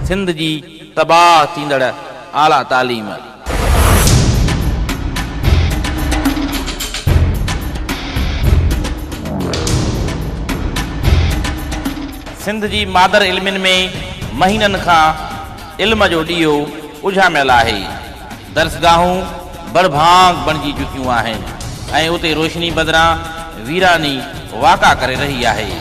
سنڌ جي تباهه ٿيندڙ اعليٰ تعليم. سنڌ جي مادر علمين ۾ مهينن کان علم جو ڏيئو اجهاميل آهي. درسگاهون ڀڙڀانگ بڻجي چڪيون آهن ۽ اتي روشني بدران ويراني واڪا ڪري رهي آهي.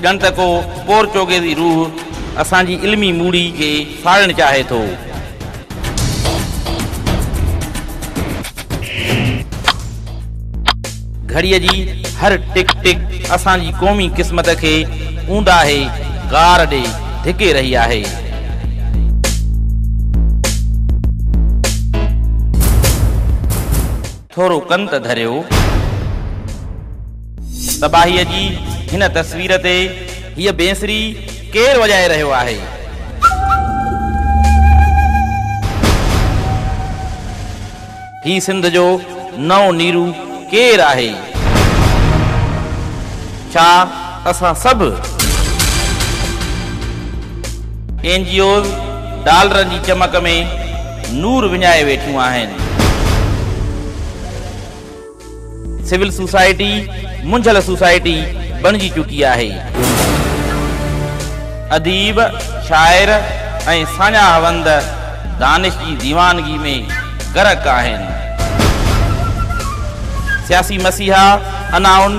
ڄڻ ته ڪو پورچوگيزي روح اسان جي علمي موڙي کي ساڙڻ چاهي ٿو. گهڙيء جي هر ٽڪ ٽڪ اسان جي قومي قسمت کي اونداهي غار ڏي ڌڪي رهي آهي. ٿورو ڪن ته ڌريو. تباهيء جي هن تصوير تي هيء بينسري ڪير وڄائي رهيو آهي؟ هي سنڌ جو نئون نيرو ڪير آهي؟ ڇا اسان سڀ اين جي اوز ڊالرن جي چمڪ ۾ نور وڃائي ويٺيون آهن؟ سول سوسائٽي منجهيل سوسائٽي بڻجي چڪي آهي. اديب، شاعر ۽ ساڃاهه وند دانش جي ديوانگي ۾ غرق آهن. سياسي مسيحا انائن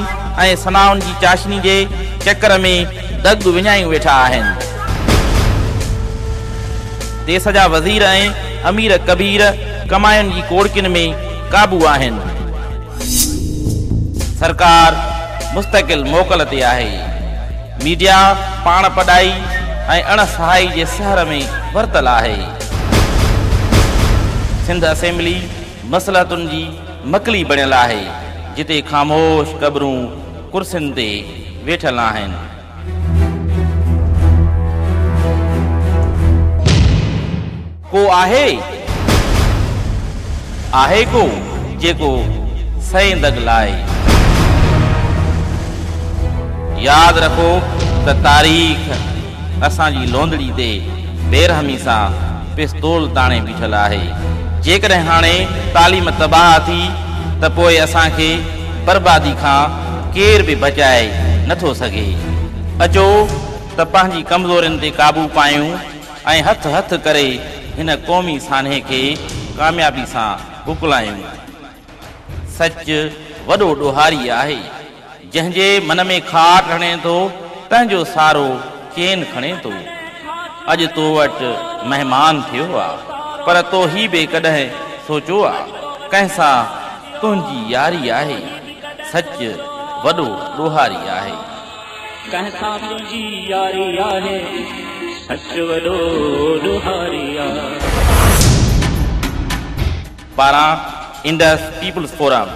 ۽ ثنائن جي چاشني جي چڪر ۾ دڳ وڃايون ويٺا آهن. ديس جا وزير ۽ امير ڪبير ڪماين جي ڪوڙڪين ۾ قابو آهن. سرڪار مستقل موڪل تي آهي. ميڊيا پاڻ پڏائي ۽ اڻ سهائي جي سحر ۾ ورتل آهي. سنڌ اسيمبلي مصلحتن جي مڪلي بڻيل آهي، جتي خاموش قبرون ڪرسين تي ويٺل آهن. ڪو آهي؟ آهي ڪو جيڪو سئين دڳ لائي؟ ياد رکو ته تاريخ اسان جي لوندڙي تي بيرحمي سان پستول تاڻي بيٺل آهي. جيڪڏهن هاڻي تعليم تباهه ٿي ته پوء اسان کي بربادي کان ڪير به بچائي نه ٿو سگهي. اچو ته پنهنجي ڪمزورين تي قابو پايون ۽ هٿ هٿ ڪري هن قومي سانحي کي ڪاميابي سان اڪلايون. سچ وڏو ڏوهاري آهي. جنهن جي من ۾ کاٽ هڻي ٿو، تنهن جو سارو چين کڻي ٿو. اڄ تو وٽ مهمان ٿيو آ، پر تو هي به ڪڏهن سوچيو آ، ڪنهن سان تنهنجي ياري آهي. سچ وڏو ڏوهاري آهي. ڪنهن سان تنهنجي ياري آهي، سچ وڏو ڏوهاري آ. پاران انڊس پيپلز فورم.